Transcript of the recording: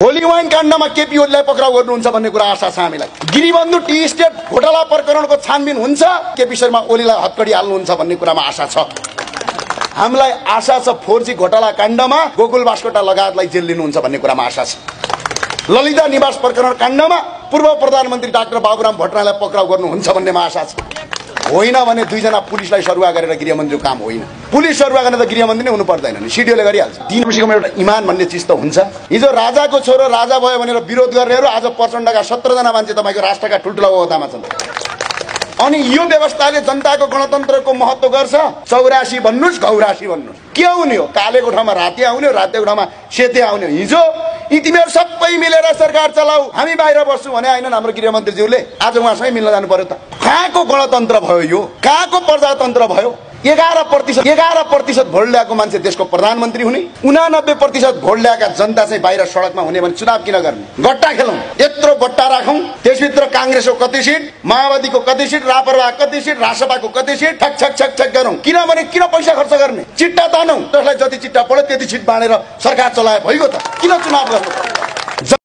Holi wine काण्डमा केपी ओलीलाई पक्राउ गर्नुहुन्छ भन्ने कुरा आशा छ हामीलाई। गिरिबन्धु टी स्टेट घोटाला प्रकरणको छानबिन हुन्छ, केपी शर्मा ओलीलाई हत्कडी हाल्नुहुन्छ भन्ने कुरामा आशा छ। हामीलाई आशा छ 4G घोटाला काण्डमा गोकुल बास्कोटा लगायतलाई जेल लिनुहुन्छ भन्ने कुरामा आशा छ। ललिता निवास प्रकरण काण्डमा पूर्व प्रधानमन्त्री डाक्टर बाबुराम भट्टराईलाई पक्राउ गर्नुहुन्छ भन्नेमा आशा छ। होइन भने दुईजना पुलिसलाई सरुवा गरेर गृहमन्त्रीको काम होइन। पुलिस सरुवा गर्ने त गृहमन्त्री नै हुनु पर्दैन नि, सिडिओले गरिहाल्छ। दिनपछि एउटा इमान भन्ने चिज त हुन्छ। हिजो राजाको छोरो राजा भयो भनेर विरोध गर्नेहरू आज प्रचण्डका 17 जना मान्छे तपाईँको राष्ट्रका ठुल्ठुला ओहदामा छन्। अनि यो व्यवस्थाले जनताको गणतन्त्रको महत्त्व गर्छ। 84 भन्नुस् घौरासी भन्नुस्, के आउने हो? कालेको ठाउँमा राते आउने, रातेको ठाउँमा सेते आउने। हिजो यी तिमीहरू सबै मिलेर सरकार चलाऊ, हामी बाहिर बस्छौँ भने आएनन् हाम्रो गृहमन्त्रीज्यूले। आज उहाँसँगै मिल्न जानु पर्यो त। कहाँको गणतन्त्र भयो यो? कहाँको प्रजातन्त्र भयो? 11% भोट ल्याएको मान्छे देशको प्रधानमन्त्री हुने, 89% भोट ल्याएका जनता चाहिँ बाहिर सडकमा हुने भने चुनाव किन गर्ने? गट्टा खेलौँ, यत्रो गट्टा राखौँ, त्यसभित्र काङ्ग्रेसको कति सिट, माओवादीको कति सिट, राप्रपा कति सिट, रासपाको कति सिट, ठक ठक ठक ठक गरौँ। किनभने किन पैसा खर्च गर्ने? चिट्टा तानौँ, त्यसलाई जति चिट्टा पढ्यो त्यति सिट बाँडेर सरकार चलाए भइगयो त। किन चुनाव गर्नु?